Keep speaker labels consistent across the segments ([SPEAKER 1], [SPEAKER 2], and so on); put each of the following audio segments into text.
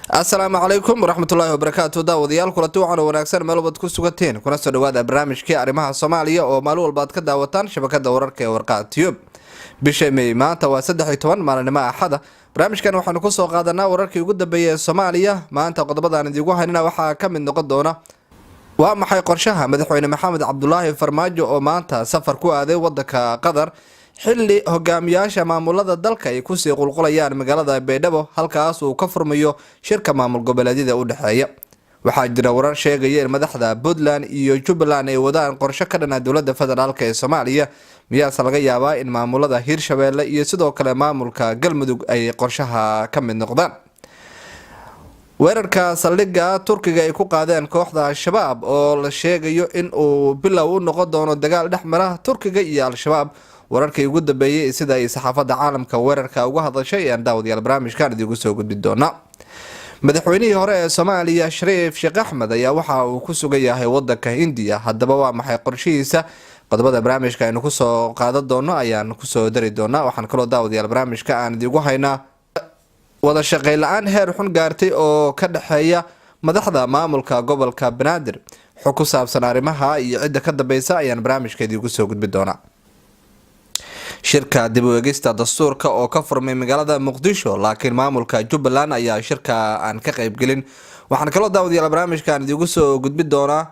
[SPEAKER 1] Asalaamu calaykum waraxmatullaahi wabarakaatu. Daawadayaal, kulanti wacan oo wanaagsan meel walbaad ku sugantiin, kuna soo dhawaada barnaamijkii arrimaha Soomaaliya oo maalin walba aad ka daawataan shabakada wararka ee Warqaad Tube. Bisha May maanta waa 13, maalinimo Axada. Barnaamijkan waxaanu kusoo qaadanaa wararkii ugu dambeeyay ee Soomaaliya. Maanta qodobadaan idiigu haynana waxaa ka mid noqon doona: waa maxay qorshaha Madaxweyne Maxamed Cabdulaahi Farmaajo oo maanta safar ku aaday wadanka Qatar, xili hogaamiyaasha maamulada dalka ay kusii qulqulayaan magaalada Baydhabo, halkaas uu ka furmayo shirka maamul goboleedyada u dhexeeya? Waxaa jira warar sheegaya in madaxda Puntland iyo Jubbaland ay wadaan qorsho ka dhana dowlada federaalk ee Soomaaliya. Miyaase laga yaabaa in maamulada Hiirshabeelle iyo sidoo kale maamulka Galmudug ay qorshaha ka mid noqdaan? Weerarka saldhigga Turkiga ay ku qaadeen kooxda Al-Shabaab oo la sheegayo in uu bilow u noqon doono dagaal dhex mara Turkiga iyo Al-Shabaab, wararkii ugu dambeeyey sida ay saxaafadda caalamka weerarka uga hadashay ayaan daawadayaal barnaamijkan idiinku soo gudbi doonaa. Madaxweynihii hore ee Soomaaliya Shariif Sheekh Axmed ayaa waxa uu ku sugan yahay wadanka Hindiya. Haddaba waa maxay qorshihiisa? Qodobada barnaamijka aynu kusoo qaadan doono ayaan kusoo dari doonaa. Waxaan kaloo daawadayaal barnaamijka aan idiinku haynaa wada shaqeyn la-aan heer xun gaartay oo ka dhexeeya madaxda maamulka gobolka Banaadir. Xog ku saabsan arrimaha iyo cidda ka dambeysa ayaan barnaamijka idiinku soo gudbi doonaa. Shirka dib u eegista dastuurka oo ka furmay magaalada Muqdisho, laakiin maamulka Jubbaland ayaa shirka aan ka qeybgelin. Waxaan kaloo daawadayaal barnaamijkan idiinku soo gudbi doonaa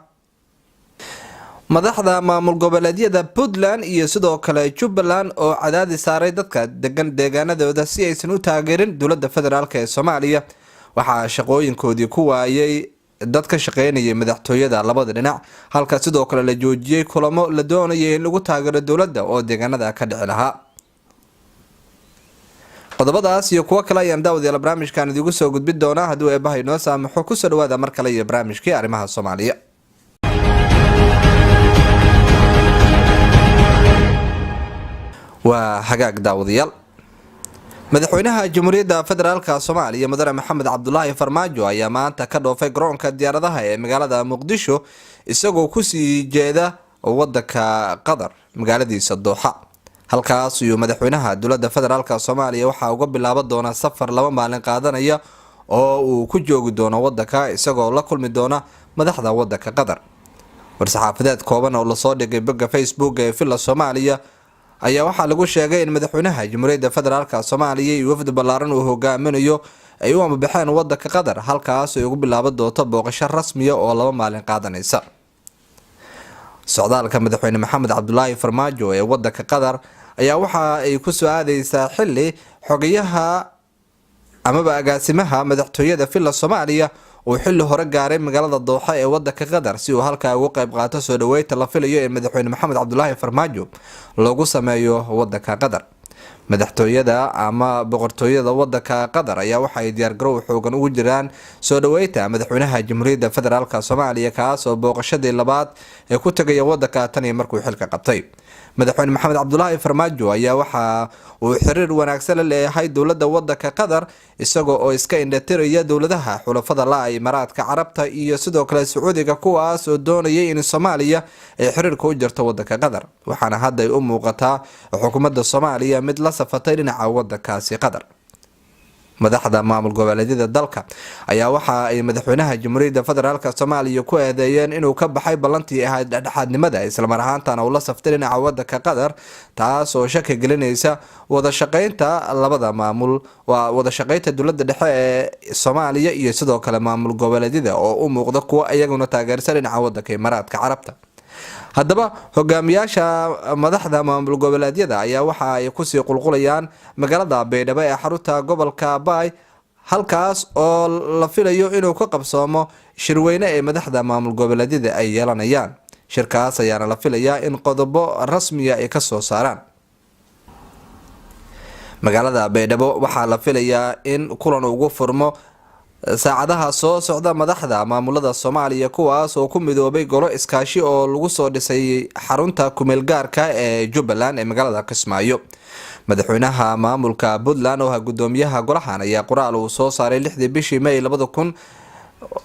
[SPEAKER 1] madaxda maamul goboleedyada Puntland iyo sidoo kale Jubbaland oo cadaadis saaray dadka degan deegaanadooda si aysan u taageerin dowlada federaalk ee Soomaaliya. Waxaa shaqooyinkoodii ku waayay dad ka shaqeynayay madaxtooyada labada dhinac, halka sidoo kale la joojiyey kulamo la doonayay in lagu taageero dowladda oo deegaanada ka dhici lahaa. Qodobadaas iyo kuwo kale ayaan daawadayaal barnaamijkan idiinku soo gudbin doonaa hadduu Eebaha inoo saamaxo. Kusoo dhawaada mar kale iyo barnaamijkii arrimaha Soomaaliya. Waa hagaag daawadayaal. Madaxweynaha Jamhuuriyadda Federaalka Soomaaliya Mudane Maxamed Cabdulaahi Farmaajo ayaa maanta ka dhoofay garoonka diyaaradaha ee magaalada Muqdisho, isagoo kusii jeeda wadanka Qatar, magaaladiisa Dooxa. Halkaas iyuu madaxweynaha dowlada federaalk Soomaaliya waxaa uga bilaaban doona safar 2 maalin qaadanaya oo uu ku joogi doono wadanka, isagoo la kulmi doona madaxda wadanka Qatar. War-saxaafadeed kooban oo lasoo dhigay bogga Facebook ee Villa Soomaaliya ayaa waxaa lagu sheegay in madaxweynaha Jamhuuriyadda Federaalk Soomaaliya iyo wafdi ballaaran uu hogaaminayo ay u ambabaxeen wadanka Qatar, halkaas ay ugu bilaaban doonto booqasho rasmiya oo 2 maalin qaadanaysa. Socdaalka Madaxweyne Maxamed Cabdulaahi Farmaajo ee wadanka Qatar ayaa waxa ay kusoo aadeysaa xili xogayaha amaba agaasimaha madaxtooyada Villa Soomaaliya uu xili hore gaaray magaalada Dooxa ee wadanka Qatar, si uu halkaa uga qayb qaato soo dhaweynta la filayo in Madaxweyne Maxamed Cabdulaahi Farmaajo loogu sameeyo wadanka Qatar. Madaxtooyada ama boqortooyada wadanka Qatar ayaa waxa ay diyaargarow xoogan ugu jiraan soo dhaweynta madaxweynaha Jamhuuriyadda Federaalk Soomaaliya, kaas oo booqashadii labaad ee ku tegaya wadanka tan iyo markuu xilka qabtay. Madaxweyne Maxamed Cabdulaahi Farmaajo ayaa waxa uu xiriir wanaagsan la leeyahay dowlada wadanka Qatar, isagoo oo iska indhatiraya dowladaha xulafada la Imaaraadka Carabta iyo sidoo kale Sacuudiga, kuwaas oo doonayay in Soomaaliya ay xiriirka u jirto wadanka Qatar. Waxaana hadda ay u muuqataa xukuumadda Soomaaliya mid la safatay dhinaca wadankaasi Qatar. Madaxda maamul goboleedyada dalka ayaa waxa ay madaxweynaha Jamhuuriyadda Federaalk Soomaaliya ku eedeeyeen inuu ka baxay ballantii ahayd dhexdhexaadnimada, islamar ahaantana uu la saftay dhinaca wadanka Qatar, taas oo shaki gelinaysa wada shaqeynta labada maamul, waa wada shaqeynta dowlada dhexe ee Soomaaliya iyo sidoo kale maamul goboleedyada oo u muuqda kuwa iyaguna taageersan dhinaca wadanka Imaaraadka Carabta. Haddaba hogaamiyaasha madaxda maamul goboleedyada ayaa waxa ay kusii qulqulayaan magaalada Baydhabo ee xarunta gobolka Baay, halkaas oo la filayo inuu ka qabsoomo shirweyne ee madaxda maamul goboleedyada ay yeelanayaan. Shirkaas ayaana la filayaa in qodobo rasmiya ay kasoo saaraan. Magaalada Baydhabo waxaa la filayaa in kulan ugu furmo saacadaha soo socda madaxda maamulada Soomaaliya, kuwaas oo ku midoobay golo iskaashi oo lagu soo dhisay xarunta kumeel gaarka ee Jubbaland ee magaalada Kismaayo. Madaxweynaha maamulka Puntland oo ah gudoomiyaha golahan ayaa qoraal uu soo saaray 6dii bishii May 2000,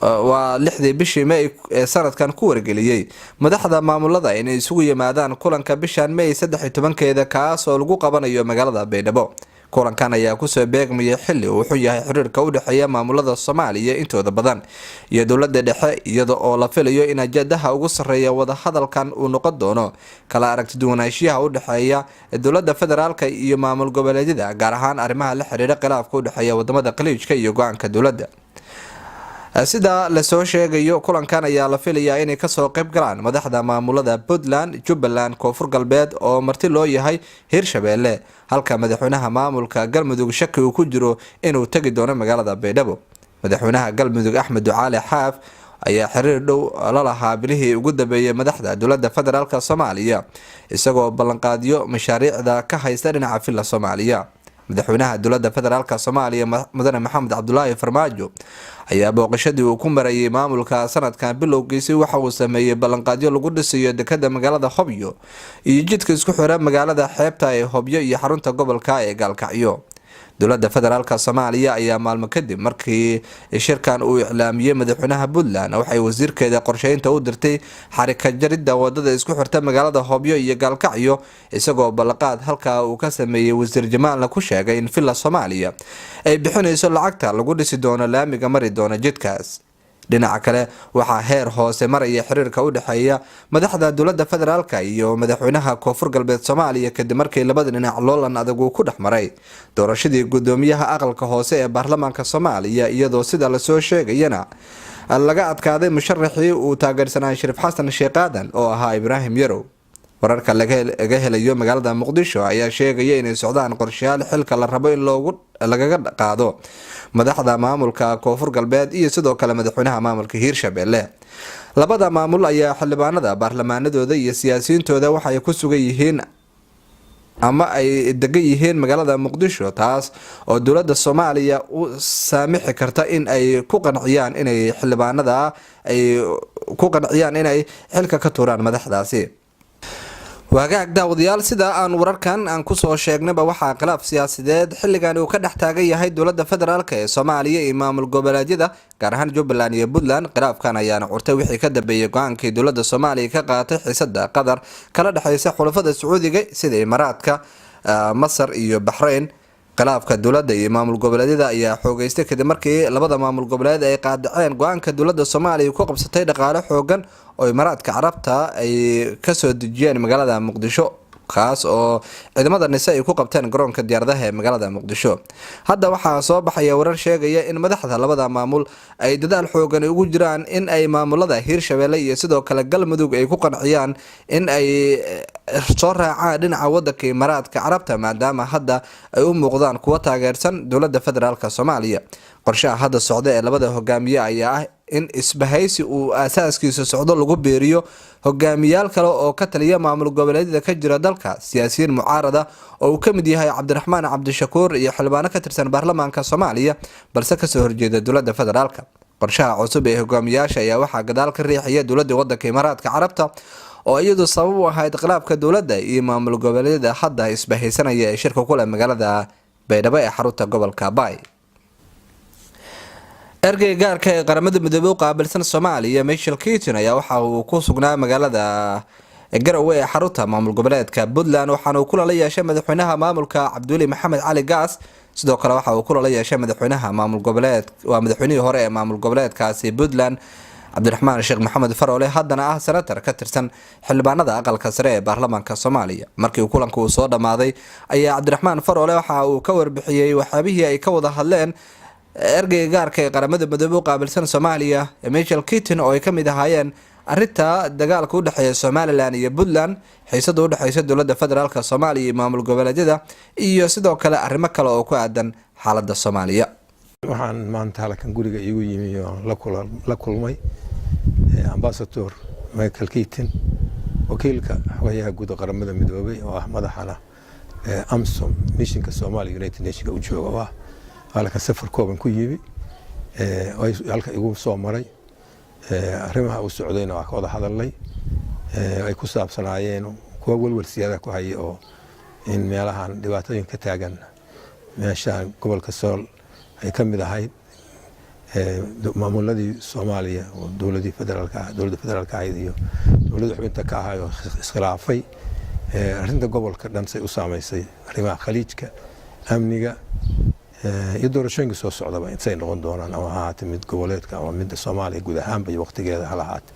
[SPEAKER 1] waa 6dii bishii May ee sanadkan, ku wargeliyey madaxda maamulada inay isugu yimaadaan kulanka bishan May 13-keeda, kaas oo lagu qabanayo magaalada Baydhabo. Kulankan ayaa kusoo beegmaya xili uu wuxuu yahay xiriirka u dhexeeya maamulada Soomaaliya intooda badan iyo dowlada dhexe, iyada oo la filayo in ajadaha ugu sareeya wadahadalkan uu noqon doono kala aragti duwanaanshiyaha u dhexeeya dowlada federaalka iyo maamul goboleedyada, gaar ahaan arrimaha la xiriira khilaafka u dhexeeya wadamada Khaliijka iyo go-aanka dowladda. Sida lasoo sheegayo, kulankan ayaa la filayaa inay kasoo qayb galaan madaxda maamulada Puntland, Jubbaland, Koonfur Galbeed oo marti loo yahay, Hirshabeelle, halka madaxweynaha maamulka Galmudug shaki uu ku jiro inuu tegi doono magaalada Baydhabo. Madaxweynaha Galmudug Axmed Ducaale Xaaf ayaa xiriir dhow la lahaa bilihii ugu dambeeyay madaxda dowlada federaalk Soomaaliya, isagoo ballanqaadyo mashaariicda ka haysta dhinaca Villa Soomaaliya. Madaxweynaha dowlada federaalk Soomaaliya, mudane Maxamed Cabdulaahi Farmaajo, ayaa booqashadii uu ku marayay maamulka sanadkan bilowgiisii waxa uu sameeyey ballanqaadyo lagu dhisayo dekada magaalada Hobyo iyo jidka isku xira magaalada xeebta ee Hobyo iyo xarunta gobolka ee Gaalkacyo. Dowlada federaalk Soomaaliya ayaa maalmo kadib markii shirkan uu iclaamiyey madaxweynaha Puntland waxay wasiirkeeda qorsheynta u dirtay xarika jaridda wadada isku xirta magaalada Hobyo iyo Gaalkacyo, isagoo ballanqaad halkaa uu ka sameeyey wasiir Jamaalna ku sheegay in Villa Soomaaliya ay bixinayso lacagta lagu dhisi doono laamiga mari doona jidkaas. Dhinaca kale, waxaa heer hoose maraya xiriirka u dhexeeya madaxda dowlada federaalka iyo madaxweynaha Koonfur Galbeed Soomaaliya, kadib markii labada dhinac loolan adag uu ku dhex maray doorashadii gudoomiyaha aqalka hoose ee baarlamaanka Soomaaliya, iyadoo sida lasoo sheegayana laga adkaaday musharaxii uu taageersanaa Shariif Xasan Sheekh Aadan oo ahaa Ibraahim Yarow. Wararka laga helayo magaalada Muqdisho ayaa sheegaya inay socdaan qorshayaal xilka la rabo in loogu lagaga qaado madaxda maamulka Koonfur Galbeed iyo sidoo kale madaxweynaha maamulka Hiirshabelle. Labada maamul ayaa xildhibaanada baarlamaanadooda iyo siyaasiyiintooda waxay ku sugan yihiin ama ay degan yihiin magaalada Muqdisho, taas oo dowlada Soomaaliya u saamixi karta in ay ku qanciyaan inay xildhibaanada ay ku qanciyaan inay xilka ka tuuraan madaxdaasi. Wagaag daawadayaal, sida aan wararkan aan kusoo sheegnayba, waxaa khilaaf siyaasadeed xilligan uu ka dhex taagan yahay dowlada federaalk ee Soomaaliya iyo maamul goboleedyada, gaar ahaan Jubbaland iyo Puntland. Khilaafkan ayaana curtay wixii ka dambeeyay go-aankii dowlada Soomaaliya ka qaatay xiisada Qatar kala dhexeysa xulafada Sacuudiga sida Imaaraadka, Masar iyo Baxrayn. Khilaafka dowladda iyo maamul goboleedyada ayaa xoogeystay kadib markii labada maamul goboleed ay qaadaceen go-aanka dowladda Soomaaliya ku qabsatay dhaqaale xoogan oo Imaaraadka Carabta ay kasoo dejiyeen magaalada Muqdisho, kaas oo ciidamada NISA ay ku qabteen garoonka diyaaradaha ee magaalada Muqdisho. Hadda waxaa soo baxaya warar sheegaya in madaxda labada maamul ay dadaal xoogan ugu jiraan in ay maamulada Hiirshabelle iyo sidoo kale Galmudug ay ku qanciyaan in ay soo raacaan dhinaca wadanka Imaaraadka Carabta, maadaama hadda ay u muuqdaan kuwo taageersan dowlada federaalk Soomaaliya. Qorshaha hadda socda ee labada hogaamiye ayaa ah in isbahaysi uu aasaaskiisa socdo lagu beeriyo hogaamiyaal kale oo ka taliya maamul goboleedyada ka jira dalka, siyaasiyiin mucaarada oo uu ka mid yahay Cabdiraxmaan Cabdishakuur iyo xildhibaano ka tirsan baarlamaanka Soomaaliya balse kasoo horjeeda dowlada federaalka. Qorshaha cusub ee hogaamiyaasha ayaa waxaa gadaal ka riixaya dowladda wadanka Imaaraadka Carabta, oo iyadu sabab u ahayd khilaafka dowladda iyo maamul goboleedyada hadda isbahaysanaya ee shirka kule magaalada Baydhabo ee xarunta gobolka Bay. Ergeyga gaarka ee Qaramada Midoobey u qaabilsan Soomaaliya, Michael Keating, ayaa waxa uu ku sugnaa magaalada Garowe ee xarunta maamul goboleedka Puntland, waxaana uu kulan la yeeshay madaxweynaha maamulka Cabdiweli Maxamed Cali Gaas. Sidoo kale waxa uu kulan la yeeshay madaxweynaha maamul goboleed, waa madaxweynihii hore ee maamul goboleedkaasi Puntland, Cabdiraxmaan Sheekh Maxamed Faroole, haddana ah senatar ka tirsan xildhibaanada aqalka sare ee baarlamaanka Soomaaliya. Markii kulanka uu soo dhammaaday ayaa Cabdiraxmaan Faroole waxa uu ka warbixiyey waxyaabihii ay ka wada hadleen ergeyga gaarka ee Qaramada Midoobey u qaabilsan Soomaaliya, Michael Keating, oo ay ka mid ahaayeen arrinta dagaalka u dhexeeya Somaliland iyo Puntland, xiisada udhexeysa dowladda federaalk Soomaaliya iyo maamul goboleedyada, iyo sidoo kale arrimo kale oo ku aadan xaalada Soomaaliya.
[SPEAKER 2] Waxaan maanta halkan guriga iigu yimi oo la kulmay Ambassador Michael Keating, wakiilka xogayaha guud Qaramada Midoobay, oo ah madaxana AMISOM, missionka Soomaaliya United Nationka u jooga, oo ah halkan safar kooban ku yimi, halka igu soo maray. Arrimaha uu socdayna waa ka wada hadalnay, ay ku saabsanaayeen kuwa welwel siyaada ku haya oo in meelahan dhibaatooyin ka taagan meeshaan gobolka Sool ay ka mid ahayd maamuladii Soomaaliya oo dowladii federaalka, dowladda federaalka ahayd iyo dowladda xubinta ka ahay oo iskhilaafay, arrinta gobolka dhan say u saamaysay, arrimaha Khaliijka, Amniga iyo doorashooyinka soo socdaba intay noqon doonaan, ama ha ahaate mid goboleedka ama midda Soomaaliya guud ahaanba iyo waqtigeeda hala ahaate,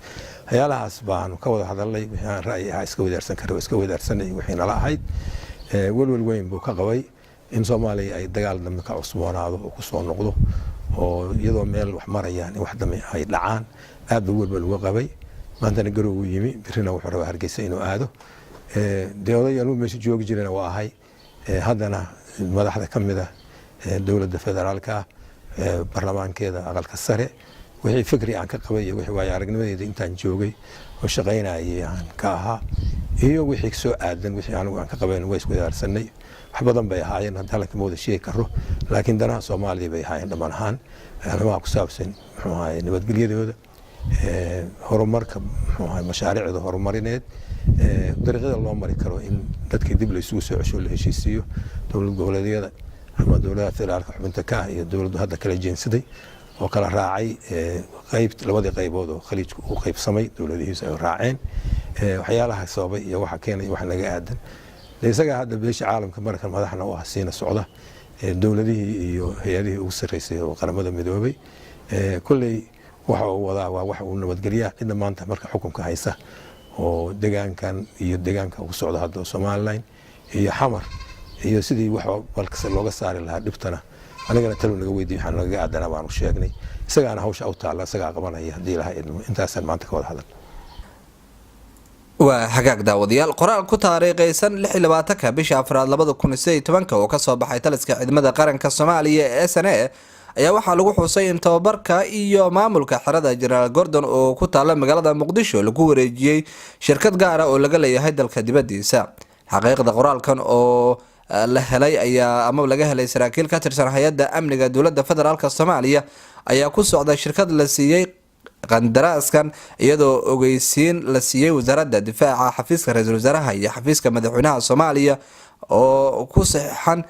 [SPEAKER 2] waxyaalahaas baanu ka wada hadalnay. Wixii aan ra'yi ahaa iska wadaarsan kara iska wadaarsanay. Wixii nala ahayd, welwel weyn buu ka qabay in Soomaaliya ay dagaal dambe ka cusboonaado oo kusoo noqdo, oo iyadoo meel wax marayaan in wax dambe ay dhacaan, aad buu welwel uga qabay. Maantana Garowgu yimi, birina wuxuu rabaa Hargeysa inuu aado. Dee oday anuu meesha joogi jirana waa ahay, haddana madaxda ka mid ah dowladda federaalka ah, baarlamaankeeda aqalka sare, wixii fikri aan ka qabay iyo wixii waayo aragnimadeeda intaan joogay oo shaqaynayay aan ka ahaa iyo wixii soo aadan, wixii anigu aan ka qabayn, waa iswadaarsanay. Wax badan bay ahaayeen, hadda halkan kama wada sheegi karo, laakiin danaha Soomaaliya bay ahaayeen dhammaan ahaan, arrimaha ku saabsan, muxuu ahaye, nabadgelyadooda, horumarka, muxuu ahaye, mashaariicda horumarineed, dariiqyada loo mari karo in dadkii dib la isugu soo cesho, la heshiisiiyo dowlad goboleedyada ama dowladaha federaalka xubinta ka ah iyo dowladdu hadda kala jeensaday oo kala raacay qayb, labadii qaybood oo Khaliijku uu qaybsamay, dowladihiisu ay raaceen, waxyaalaha sababay iyo waxa keenay, waxa naga aadan. Isagaa hadda beesha caalamka markan madaxna u ah, siina socda dowladihii iyo hay-adihii ugu sarreysay oo Qaramada Midoobay. Kolley waxa uu wadaa waa wax uu nabadgelyaa cidda maanta marka xukunka haysa oo degaankan iyo degaanka ugu socda hadda oo Somaliland iyo Xamar iyo sidii wax balkase looga saari lahaa dhibtana. Anigana talow naga weydiiy, waxaan nagaga aadanaa baanu sheegnay. Isagaana hawsha u taalla, isagaa qabanaya haddii Ilaha idmo. Intaasaan maanta ka wada hadal.
[SPEAKER 1] Waa hagaag, daawadayaal. Qoraal ku taariikhaysan 26-ka bisha afraad 2018 oo kasoo baxay taliska ciidamada qaranka Soomaaliya ee SNA ayaa waxaa lagu xusay in tababarka iyo maamulka xerada Jenaraal Gordon oo ku taala magaalada Muqdisho lagu wareejiyey shirkad gaara oo laga leeyahay dalka dibadiisa. Xaqiiqda qoraalkan oo la helay ayaa ama laga helay saraakiil ka tirsan hay-adda amniga dowladda federaalk Soomaaliya ayaa ku socda shirkad la siiyey qandaraaskan, iyadoo ogeysiin la siiyey wasaaradda difaaca, xafiiska ra-iisul wasaaraha iyo xafiiska madaxweynaha Soomaaliya, oo ku saxan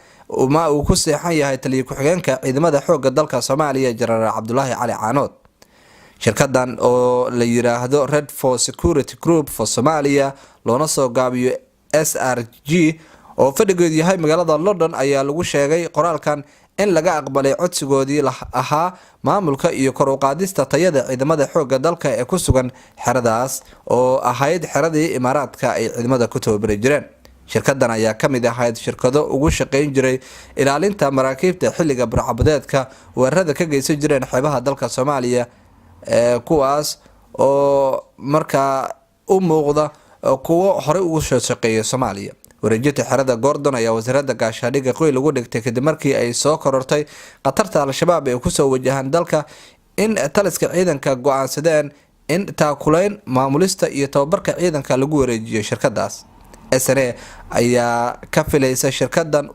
[SPEAKER 1] ma uu ku seexan yahay taliya ku-xigeenka ciidamada xooga dalka Soomaaliya, Jenaraal Cabdulaahi Cali Caanood. Shirkadan oo la yiraahdo Red for Security Group for Somalia, loona soo gaabiyo SRG, oo fadhigeedu yahay magaalada London, ayaa lagu sheegay qoraalkan in laga aqbalay codsigoodii ahaa maamulka iyo kor u qaadista tayada ciidamada xooga dalka ee ku sugan xeradaas, oo ahayd xeradii Imaaraadka ay ciidamada ku tababari jireen. Shirkadan ayaa kamid ahayd shirkado ugu shaqeyn jiray ilaalinta maraakiibta xilliga burcabadeedka weerarada ka geysan jireen xeebaha dalka Soomaaliya, kuwaas oo markaa u muuqda kuwo horey ugu soo shaqeeyay Soomaaliya. Wareejinta xerada Gordon ayaa wasaaradda gaashaadhigga qoy lagu dhigtay kadib markii ay soo korortay khatarta Al-Shabaab ee kusoo wajahaan dalka, in taliska ciidanka go-aansadeen in taakuleyn, maamulista iyo tababarka ciidanka lagu wareejiyo shirkadaas. SNA ayaa ka filaysa shirkadan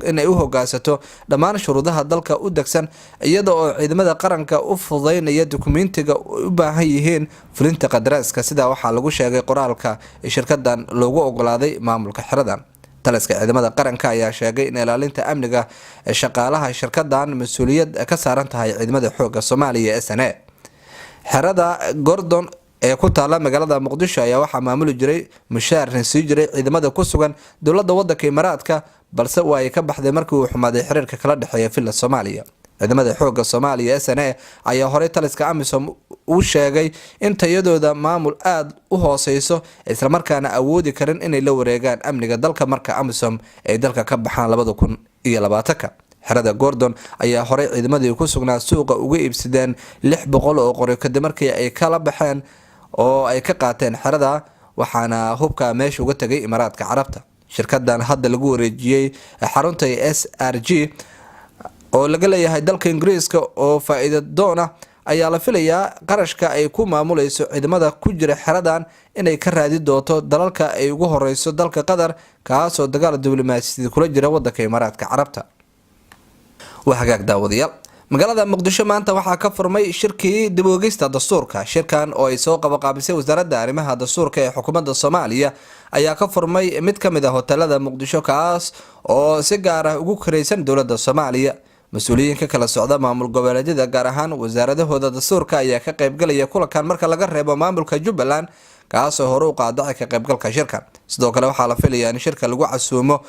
[SPEAKER 1] inay u hogaansato dhammaan shuruudaha dalka u degsan, iyada oo ciidamada qaranka u fududeynaya dukumentiga u baahan yihiin fulinta qadaraaska. Sidaa waxaa lagu sheegay qoraalka shirkadan loogu ogolaaday maamulka xeradan. Taliska ciidamada qaranka ayaa sheegay in ilaalinta amniga shaqaalaha shirkadan mas-uuliyad ka saaran tahay ciidamada xooga Soomaaliya, SNA. Xerada Gordon ee ku taala magaalada Muqdisho ayaa waxaa maamuli jiray, mushaarna sii jiray ciidamada ku sugan dowladda wadanka Imaaraadka, balse waa ay ka baxday markii uu xumaaday xiriirka kala dhexeeya Villa Soomaaliya. Ciidamada xooga Soomaaliya, SNA, ayaa horey taliska AMISOM uu sheegay in tayadooda maamul aada u hooseyso, islamarkaana awoodi karin inay la wareegaan amniga dalka marka AMISOM ay dalka ka baxaan 2020-ka. Xerada Gordon ayaa horey ciidamadii ku sugnaa suuqa uga iibsadeen 600 oo qori kadib markii ay kala baxeen oo ay ka qaateen xerada, waxaana hubka meesha uga tegay Imaaraadka Carabta. Shirkadan hadda lagu wareejiyey xarunta SRG oo laga leeyahay dalka Ingiriiska oo faa-iida doon ah ayaa la filayaa qarashka ay ku maamuleyso ciidamada ku jira xeradan inay ka raadi doonto dalalka ay ugu horeyso dalka Qatar, kaasoo dagaal diblomaasiyadeed kula jira wadanka Imaaraadka Carabta. Waa hagaag, daawadayaal. Magaalada Muqdisho maanta waxaa ka furmay shirkii dib u eegista dastuurka. Shirkan oo ay soo qabaqaabisay wasaaradda arrimaha dastuurka ee xukuumadda Soomaaliya ayaa ka furmay mid ka mid ah hotelada Muqdisho, kaas oo si gaar ah ugu karaysan dowladda Soomaaliya. Mas-uuliyiin ka kala socda maamul goboleedyada, gaar ahaan wasaaradahooda dastuurka, ayaa ka qaybgalaya kulankan, marka laga reebo maamulka Jubbaland, kaasoo hore u qaadacay ka qaybgalka shirka. Sidoo kale waxaa la filayaa in shirka lagu casuumo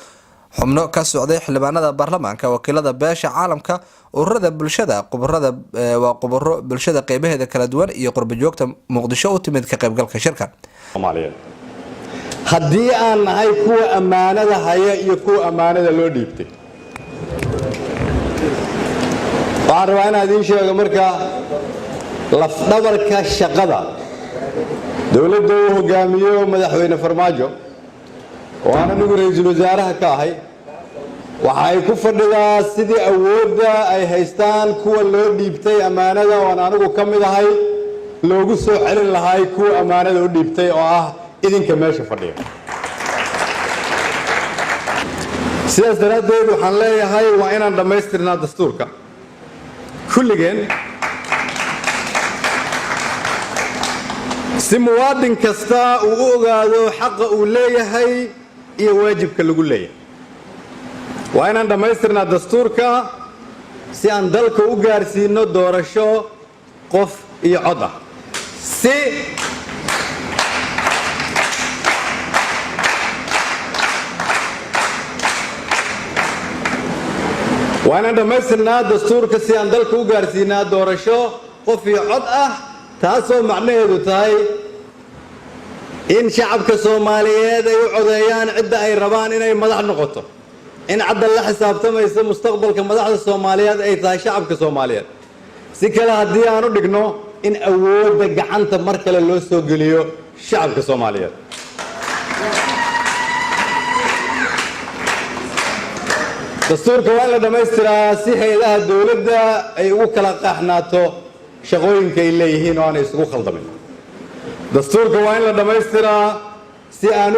[SPEAKER 1] Xubno ka socday xildhibaanada baarlamaanka, wakiilada beesha caalamka, ururada bulshada, qubarada, waa qubaro bulshada qeybaheeda kala duwan iyo qurbajoogta Muqdisho u timid ka qaybgalka shirka.
[SPEAKER 3] Soomaaliyeed, haddii aan nahay kuwa ammaanada haya iyo kuwa ammaanada loo dhiibtay, waxaan rabaa inaan idiin sheego marka lafdhabarka shaqada dowladda uu hogaamiyo Madaxweyne Farmaajo, oo aan anigu ra-iisul wasaaraha ka ahay, waxa ay ku fadhidaa sidii awoodda ay haystaan kuwa loo dhiibtay ammaanada, oo aan anigu ka mid ahay, loogu soo celin lahay kuwa ammaanada u dhiibtay, oo ah idinka meesha fadhiya. Sidaas daraaddeed waxaan leeyahay, waa inaan dhammaystirnaa dastuurka kulligeen, si muwaadin kasta uu u ogaado xaqa uu leeyahay iyo waajibka lagu leeyahay. Waa inaan dhammaystirnaa dastuurka si aan dalka u gaarsiino doorasho qof iyo cod ah, si waa inaan dhammaystirnaa dastuurka si aan dalka u gaarsiinaa doorasho qof iyo cod ah, taasoo macnaheedu tahay in shacabka Soomaaliyeed ay u codeeyaan cidda ay rabaan inay madax noqoto, in cadda la xisaabtamaysa mustaqbalka madaxda Soomaaliyeed ay tahay shacabka Soomaaliyeed. Si kale haddii aan u dhigno, in awoodda gacanta mar kale loo soo geliyo shacabka Soomaaliyeed. Dastuurka waa in la dhammaystiraa si hay-adaha dowladda ay ugu kala qaaxnaato shaqooyinka ay leeyihiin oo aanay isugu khaldamin. Dastuurka waa in la dhammaystiraa si aan u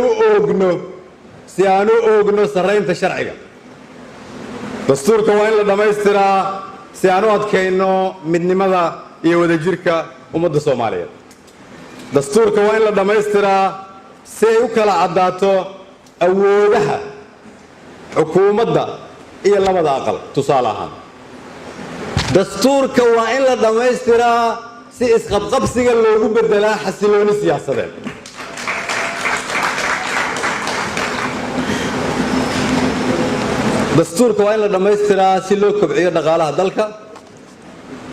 [SPEAKER 3] oogno sarraynta sharciga. Dastuurka waa in la dhammaystiraa si aan u adkayno midnimada iyo wadajirka ummadda Soomaaliyeed. Dastuurka waa in la dhammaystiraa si ay u kala caddaato awoodaha xukuumadda iyo labada aqal, tusaale ahaan. Dastuurka waa in la dhammaystiraa si isqabqabsiga loogu beddelaa xasilooni siyaasadeed. Dastuurka waa in la dhammaystiraa si loo kobciyo dhaqaalaha dalka.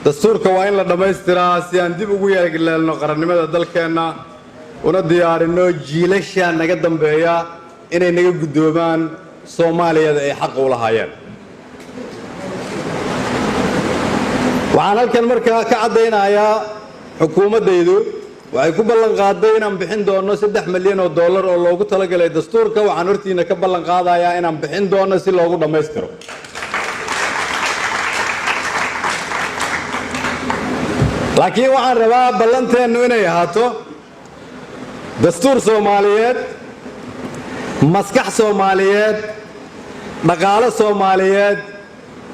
[SPEAKER 3] Dastuurka waa in la dhammaystiraa si aan dib ugu yeelno qarannimada dalkeenna, una diyaarinno jiilasha naga dambeeya inay naga guddoomaan Soomaaliyada ay xaqa u lahaayeen. Waxaan halkan markaa ka caddaynayaa, xukuumaddaydu waxay ku ballan qaaday inaan bixin doono $3 milyan oo loogu talagalay dastuurka. Waxaan hortiina ka ballan qaadayaa inaan bixin doono si loogu dhammaystiro. Laakiin waxaan rabaa ballanteennu inay ahaato dastuur Soomaaliyeed, maskax Soomaaliyeed, dhaqaalo Soomaaliyeed,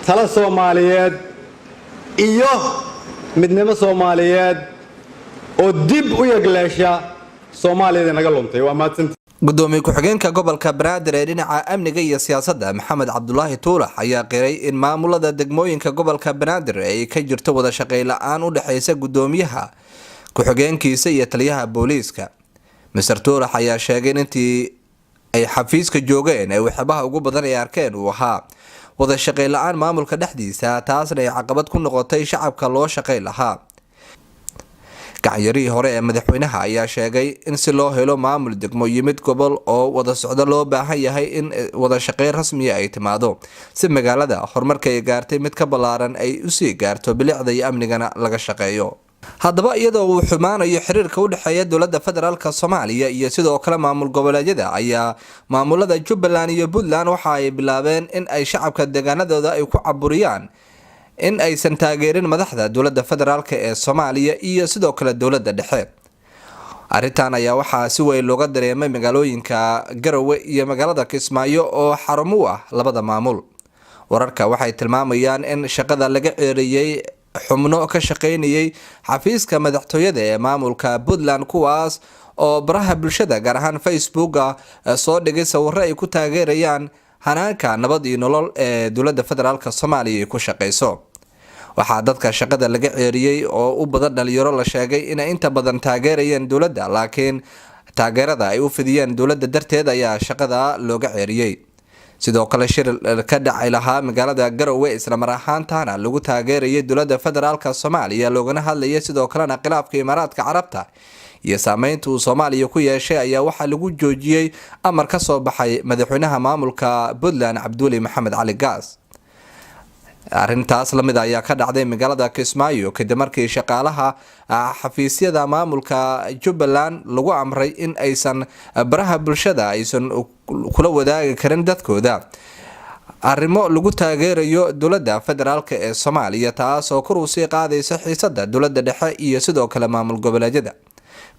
[SPEAKER 3] talo Soomaaliyeed iyo midnimo Soomaaliyeed oo dib u yagleesha Soomaaliyada naga luntay. Waa mahadsanti.
[SPEAKER 1] Gudoomiye ku-xigeenka gobolka Banaadir ee dhinaca amniga iyo siyaasadda, Maxamed Cabdulaahi Tuulax, ayaa qiray in maamulada degmooyinka gobolka Banaadir ay ka jirto wada shaqey la-aan u dhexeysa gudoomiyaha, ku-xigeenkiisa iyo taliyaha booliiska. Mister Tuulax ayaa sheegay in intii ay xafiiska joogeen ee waxyaabaha ugu badan ay arkeen uu ahaa wada shaqey la-aan maamulka dhexdiisa, taasna ay caqabad ku noqotay shacabka loo shaqey lahaa. Gacanyarihii hore ee madaxweynaha ayaa sheegay in si loo helo maamul degmo yimid gobol oo wada socdo, loo baahan yahay in wada shaqeyn rasmiya ay timaado, si magaalada horumarka ay gaartay mid ka ballaaran ay usii gaarto, bilicda iyo amnigana laga shaqeeyo. Haddaba, iyadoo uu xumaanayo xiriirka u dhexeeya dowladda federaalka Soomaaliya iyo sidoo kale maamul goboleedyada, ayaa maamulada Jubbaland iyo Puntland waxa ay bilaabeen in ay shacabka deegaanadooda ay ku caburiyaan in aysan taageerin madaxda dowladda federaalka ee Soomaaliya iyo sidoo kale dowladda dhexe. Arrintan ayaa waxaa si weyn looga dareemay magaalooyinka Garowe iyo magaalada Kismaayo oo xarumo u ah labada maamul. Wararka waxay tilmaamayaan in shaqada laga ceeriyey xubno ka shaqeynayay xafiiska madaxtooyada ee maamulka Puntland, kuwaas oo baraha bulshada, gaar ahaan Facebooka, soo dhigay sawiro ay ku taageerayaan hanaanka nabad iyo nolol ee dowladda federaalka Soomaaliya ay ku shaqeyso. Waxaa dadka shaqada laga ceeriyey oo u badan dhalinyaro la sheegay inay inta badan taageerayeen dowladda, laakiin taageerada ay u fidiyeen dowladda darteed ayaa shaqada looga ceeriyey. Sidoo kale shir ka dhacay lahaa magaalada Garowe, islamar ahaantana lagu taageerayay dowlada federaalka Soomaaliya, loogana hadlayay sidoo kalena khilaafka Imaaraadka Carabta iyo saameynta uu Soomaaliya ku yeeshay, ayaa waxaa lagu joojiyey amar ka soo baxay madaxweynaha maamulka Puntland, Cabdiweli Maxamed Cali Gaas. Arrintaas lamid ayaa ka dhacday magaalada Kismaayo, kadib markii shaqaalaha xafiisyada maamulka Jubbaland lagu amray in aysan baraha bulshada aysan kula wadaagi karin dadkooda arrimo lagu taageerayo dowlada federaalk ee Soomaaliya, taasoo kor u sii qaadaysa xiisada dowlada dhexe iyo sidoo kale maamul goboleedyada.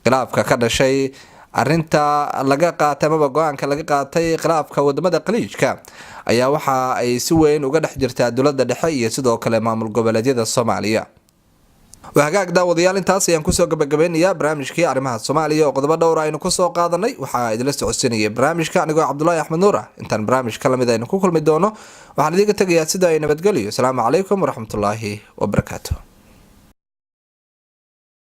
[SPEAKER 1] Khilaafka ka dhashay arinta laga qaatay amaba go-aanka laga qaatay khilaafka wadamada Khaliijka ayaa waxa ay si weyn uga dhex jirtaa dowlada dhexe iyo sidoo kale maamul goboleedyada Soomaaliya. Hagaag daawadayaal, intaas ayaan kusoo gabagabeynayaa barnaamijkii arrimaha Soomaaliya oo qodobo dhowr aynu kusoo qaadanay. Waxaa idinla socodsiinayay barnaamijka anigoo Cabdulaahi Axmed Nuur ah. Intaan barnaamij ka lamid aynu ku kulmi doono, waxaan idinka tegayaa sida ay nabadgelyo. Asalaamu calaykum waraxmatullaahi wabarakaatu.